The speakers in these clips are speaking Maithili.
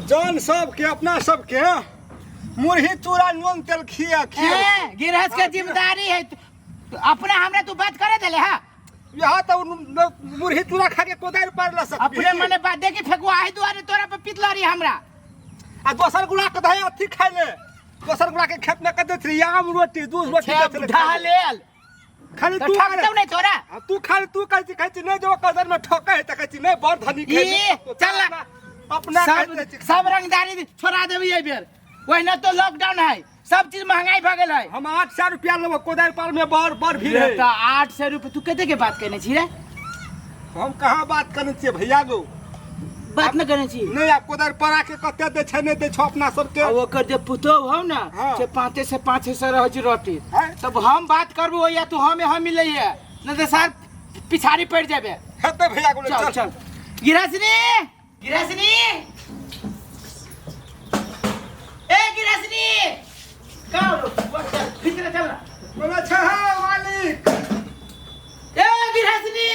जन सबके अपना सबके मुरही चूड़ा नून तेल खिया खिया। ए, गिरहस्थ के जिम्मेदारी है अपना हमरा तू बात करे देले हा। यहाँ तो मुरही चूड़ा खा के कोदारि पार ल सकबी। अपने मने बात देखी फेकुआ है दुआरे तोरा पे पितला रही हमरा। आ दोसर गुला के दही अथी खाइ ले, दोसर गुला के खेत में कते थी आम रोटी दूध रोटी देते रहे। ढा लेल खाली तो तू ठकतौ करे। नहीं तोरा। आ तू खाली तू कहै छी, कहै छी नहीं जो कदर में ठकै है त कहै छी नहीं बड़ धनी ई, चल ना। अपना सब कहै छी। सब रंगदारी छोड़ा देबी एहि बेर, ओहिना तो लॉकडाउन है, सब चीज महंगाई भऽ गेल है। हम 800 रुपया लेबो कोदारि पार में बड़ बड़ भीड़ है। तऽ 800 रुपया तू कते के बात केने छी रे? हम कहाँ बात करने छियै भैया गो? बात न करने छी। नहीं आप कोदारि पारा के कते दै छै नहीं दै छौ अपना सबके। आ ओकर जे पुतोह हौ ना, हाँ। से पाँचे से पाँच सौ रहै छै रोटी। हाँ। तब हम बात करबो या तू हमें हम मिलैये, नहीं तऽ सर पिछाड़ी पड़ि जेबे। हेतै भैया गो। चल चल चल। गिरहस्नी, गिरहस्नी, ए गिरहस्नी, कहाँ हो? चल भीतर चल ना। बोला छे हाँ, मालिक। ए गिरहस्नी,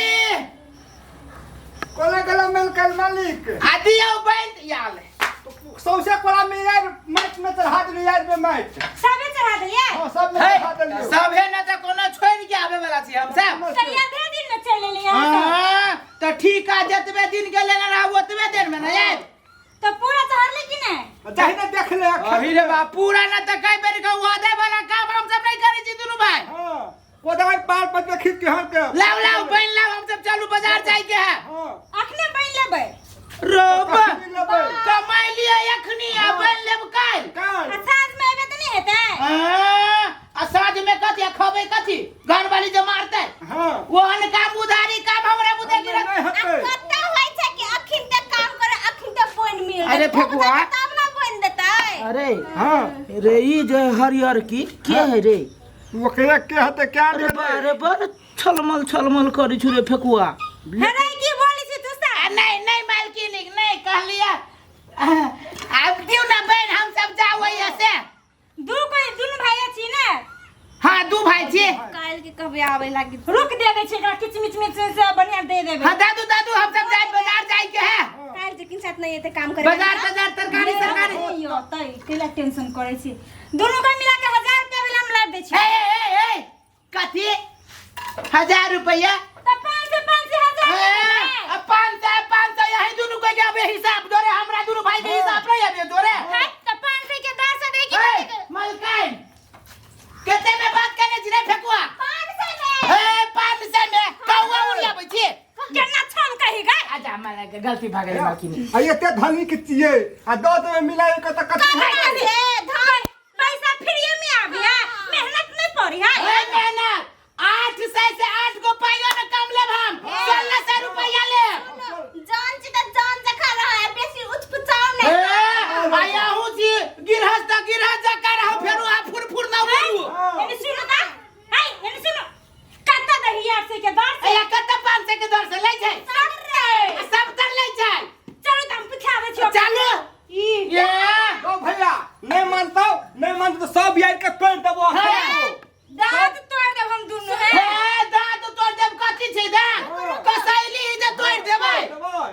कोला गला मिल कल मालिक। आदि आओ बंद याल। सौसे कोला में यार माइट में चढ़ा देलियै यार में माइट। सबे चढ़ा देलियै? हाँ, सब में हे, चढ़ा देलियै। सब है ना तो कोनो छोड़ के आवे वाला छी हम सब। तऽ आधे दिन में चलि एलियै अहाँ सब। हाँ, तो ठीक है, जतबे दिन के लेना रहा ओतबे दिन में ना आयब। तऽ पूरा चढ़ले कि नहि? जाहि ने देख ले अखन। अही रे बाप, पूरा ना तो कई बेर के वादे वाला काम हम सब नहीं करै छी दुनू भाई। हाँ, कोदारि पार पर देखी केहन के। लाओ लाओ बन लाओ, हम सब चलू बाजार जाय के है। हाँ। अखने बन लेबै। रोब अखनी लेबै। कमाई लिए अखनी आ बन लेब काल्हि। काल्हि। आ साँझ में एबै तऽ नहि हेतै? हाँ, आ साँझ में कथी आ खबै कथी? घर वाली जे मारतै। हाँ। ओहन काम उधारी काम हमरा बुझे नहि गिरत। हेतै। आ कत्ता होइ छै कि अखिन तक काम करे अखिन तक बोनि मिल अरे फेकुआ। तब ना बोनि देतै। अरे हाँ। रे ई जे हरियर की के है रे? ओकरे के हेतै क्या अरे बा अरे बड़ छलमल छलमल करै छु रे फेकुआ। अरे की बोलै छी तू सब? आ नहीं नहीं मालकिन नहीं कहलिया आब दियौ ना बहन, हम सब जाओ यहाँ से। दू कोई दुनू भाई छी ने? हाँ दू भाई छी। काल्हि के कहबै आबै लागी। रुक देबै छी एकरा किचमिच मिच से बढ़िया दे देबै। हाँ दादू दादू हम सब जाए बाजार जाए के है। काल्हि जे किन साथ नहीं एते काम करे। बाजार बाजार तरकारी सरकारी। यो तै केला टेंशन करै छी। दुनू के मिला के 1000 रुपया भेल हम लाभ दै छी। ए ए ए कथी 1000 रुपया? त 500 500 हजार ए, अब 500 500 यही दुनू के आबे हिसाब दोरे, हमरा दुनू भाई के हिसाब नहीं आबे दोरे। हां त 500 के 10 दे के ए, मलकाइन कते में बात करने छी रे फेकुआ? 500 में। ए 500 में कौआ उड़ियाबै छी। केना छम कही गए? आजा हमरा के गलती भऽ गेलै मालकिनी। आ एते धनी के छियै आ दऽ देबै मिलाइ के तऽ कथी कथी हेतै? हे धन पैसा फ्री में आबी है, मेहनत नहीं पड़ी है। ए मेहनत 800 से 8 गो पाइयो न कम लेब हम, 1600 रुपया लेब। जान छी त जान जखा रहा है, बेसी उचपुचाव नहीं। ए आया हूँ जी गिरहस्थ त गिरहस्थ जका रहू, फेरू आ फुर फुर न उड़ू। एने सुनो ता, है एने सुनो, कत्ता दही 800 के दर से? ए कत्ता 500 के दर से लै छै? सत्तर। सब तर लै छै। चलू त हम पिछाबै छी। चलू। ई ये गौ भैया नहीं मानतौ, नहीं मानतौ तो सब यार के तोड़ देबो। हे। दांत तोड़ देब हम दुनू। हे हे दांत तोड़ देब कथी छै दांत? कसैली ही जे तोड़ देबै।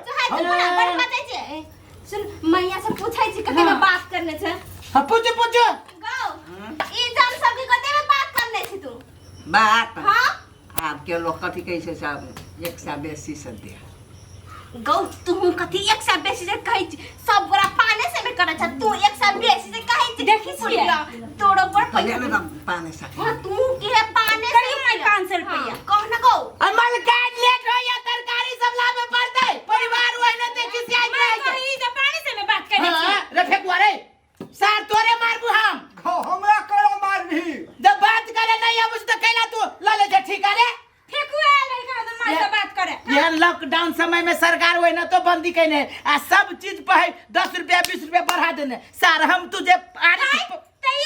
चाहे तू बड़ा बड़ बजै छै। सुन मैया से पूछै छी कते में बात करने छै। हाँ, पूछू पूछू। गौ ई जन सब के कते में बात करने छी तू? बात? हाँ। आब के लोग कथी कहै छै सब एक सौ बेसी से दे। गौ तू कथी एक सौ बेसी से कहै छी? सब गोरा पाने से में करै छ, तू एक सौ बेसी से कहै छी। देखै छियै। बुढ़िया, तोरो पर पहिले पैसा ने पाने से। हाँ, तू के है पाने से। कहियो मैं 500 रुपया। हाँ, कह ना गौ। आ मलकाइन लेट होइया, तरकारी सब लाबे पड़तै, परिवार ओहिना देखी से आइत मैं रहै छै। कही जे पानी से में बात करै छी। हाँ, रे फेकुआ रे, सार तोरे मारबू हम। गौ हमरा करा मारबी। जब बात करे नहीं आबै छै तऽ कैला तू लऽ ले छै ठीक रे। फेकुआ आयल है कहाँ तो माय से बात करे। ये लॉकडाउन समय में सरकार ओहिना तो बंदी केने आ सब चीज पर है 10 रुपया 20 रुपया बढ़ा देने। सार हम तुझे आरे हाय, त ई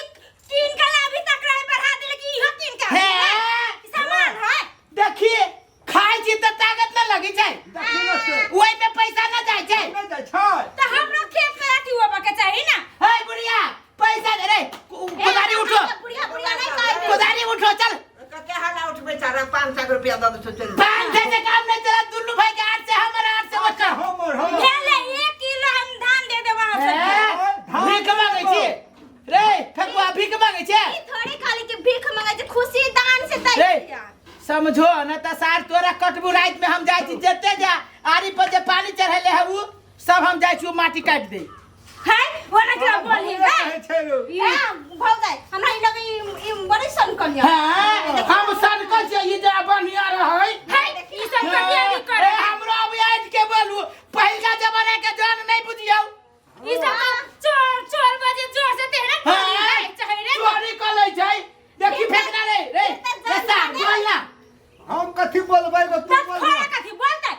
कीन के लाभी तक रहे बढ़ा देले कि इहो कीन के हे। ई सामान है। देखिए खाइ छी त ताकत न लगी छै, देखी न से। ओहि में पैसा न जाइ छै। नहि जाइ छै। त हमरो खेत में अथी होबा के चाही ना। हे बुढ़िया पैसा दे रे, कोदारी उठो। बुढ़िया बुढ़िया नहीं कहै। कोदारी उठो चल। कते हाला उठबै सारा 500 रुपया दऽ दै छौ चलि। 500 से काम नहीं चला, दुनू भाई के 800 हमर 800 ओकर। हमर हमर। भेले 1 किलो हम धान समझो न त सार तोरा कटबू रात में हम जाइ छी जते जा आरी पर जे पानी चढ़ेले है उ सब हम जाइ छी उ माटी काटि दे है ओना के बोली है कहै छै रो। ए भौजाई हमरा ई लगे ई बड़ी सन कलिया हां हम सनकल छियै ई जे बढ़िया रहै है ई सब कथी अभी ए करे हमरो अब आइट के बोलू पहिलका जमाना के जान नहीं बुझियौ ई सब तो चोर चोर बजे जोर से तेहरा बोली हाँ, है चाहे रे चोरी कर लै छै देखी फेंकना रे रे रे सार बोल ना हम कथी बोलबै गो तू तब बोल खोला कथी बोलते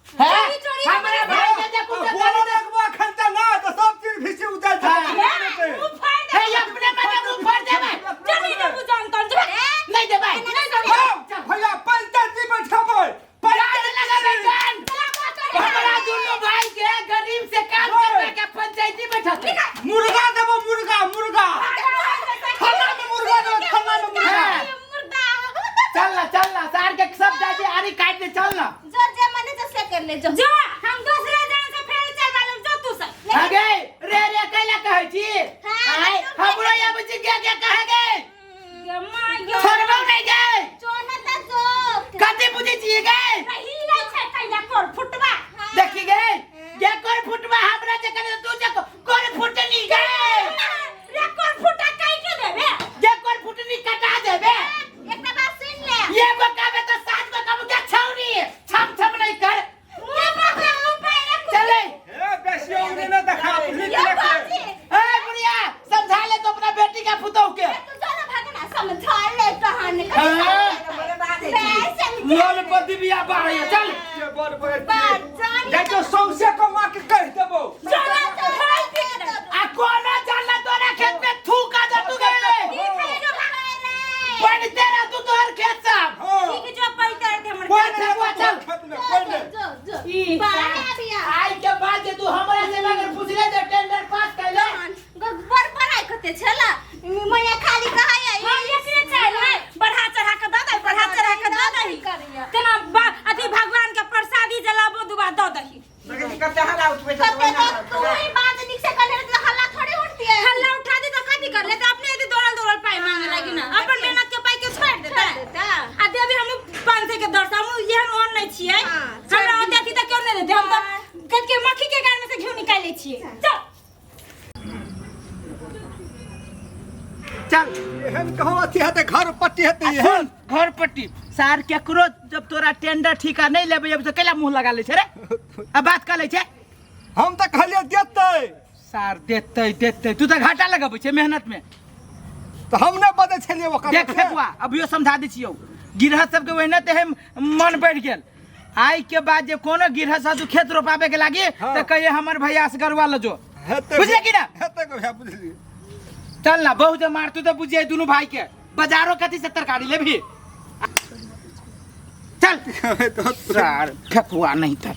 हैं चोरी चोरी हमरा भाई के जे कुछ बोलो देखबो अखन तऽ ना तऽ सब चीज भिसी उतार हाँ। मुंह फाड़ दे हे अपने मने मुंह फाड़ देबै चल नहीं देबू जान तन जो नहीं देबै नहीं देबै भैया पंचायती बैठेबै जान लगाबै जान हमरा दुनू भाई के गरीब से काम करवा के पंचायती बैठत मुर्गा देबो मुर्गा मुर्गा खाना में मुर्गा देबो खाना में मुर्गा हाँ। मुर्दा चल ना चल ना सार के सब जाके आरी काट दे चल ना जो जे मने जो से कर ले जो जो हम दूसरे जान से फेर चल वाले जो तू सब आगे रे रे कैला कहै छी हाँ, आय हमरो आबै छी के के कहे गे गे माय गे छोड़बौ नहीं गे जो न त जो कते बुझै छी गे रही नहीं छै कैला कोर फुटवा देखी गे गे कोर फुटवा हमरा जे करे तू जे कोर फुटनी गे रे कोर फुटा काई के देबे गे कोर फुटनी कटा देबे एकटा बात सुन ले ये गो कहबे त सात गो कहबो के छौरी छम छम नहीं कर मुंह पर मुंह पर चले ए बेसी उंगली न देखा बुझली ये कि बाजी ए बुढ़िया समझा ले तो अपना बेटी का पुतोह के तू जो ना भागना समझा ले कहानी हाँ। वैसे लोल पर दिव्या बाढ़ चल के बड़ बड़ बात जानी जाइ तो सौंसे कमा के कहि देबो जो ना तो भाई के आ कोना जानला तोरा खेत में थूका दे तू गए ठीक है जो पानी तेरा तू तोहर खेत सब हां ठीक जो पैसा थे हमर कोई नहीं चल, चल। खेत में कोई नहीं जो जो ई बाहर अभी आई के बाद जे तू हमरा से मगर पूछले जे टेंडर पास कैले बड़ बड़ाई कते छला मैया खाली कहैया हम एकरे चाहल है बढ़ा चढ़ा के दऽ दही बढ़ा चढ़ा के दऽ दही तेना अथी भगवान के प्रसादी जलाबो दुबा दऽ दही कते हल्ला उठबै छै कते तो तू ही बात निक से करले तो हल्ला थोड़ी उठती है हल्ला उठा दे तो कथी कर ले तो अपने एते दौड़ल दौड़ल पाई मांगे लागी ना अपन मेहनत के पाई के छोड़ देता देता। आ देवी हम 500 के दर से हम एहन ओहन नहीं छियै हाँ, हमरा ओते अथी तऽ केओ नहि देते हम तऽ कथी के मक्खी के गार में से घी निकालि लै छियै चल चल एहन कहाँ अथी हेतै घर पट्टी हेतै एहन सुन घर पट्टी सार केकरो जब तोरा टेंडर ठीका नहीं लेबे जब तो कैला मुंह लगा ले छै रे आ बात कर ले छै हम तऽ कहलियै देतै सार देतै देतै तू तऽ घाटा लगबै छै मेहनत में तऽ हम नहि बजै छलियै ओकर देख फेकुआ अभियो समझा दै छियौ गिरहत सबके ओहिना ते मन बढ़ि गेल आइ के बाद जे कोनो गिरहत साधु खेत रोपाबे के लागी हाँ। तऽ कहिए हमर भैया से गरुआ ल जो हेतै बुझलियै कि ना? हेतै भैया बुझलियै चल ना बहुत जे मारतू तऽ बुझिए दुनू भाई के बाजारो कथी से तरकारी लेबही चल सार फेकुआ नहीं तर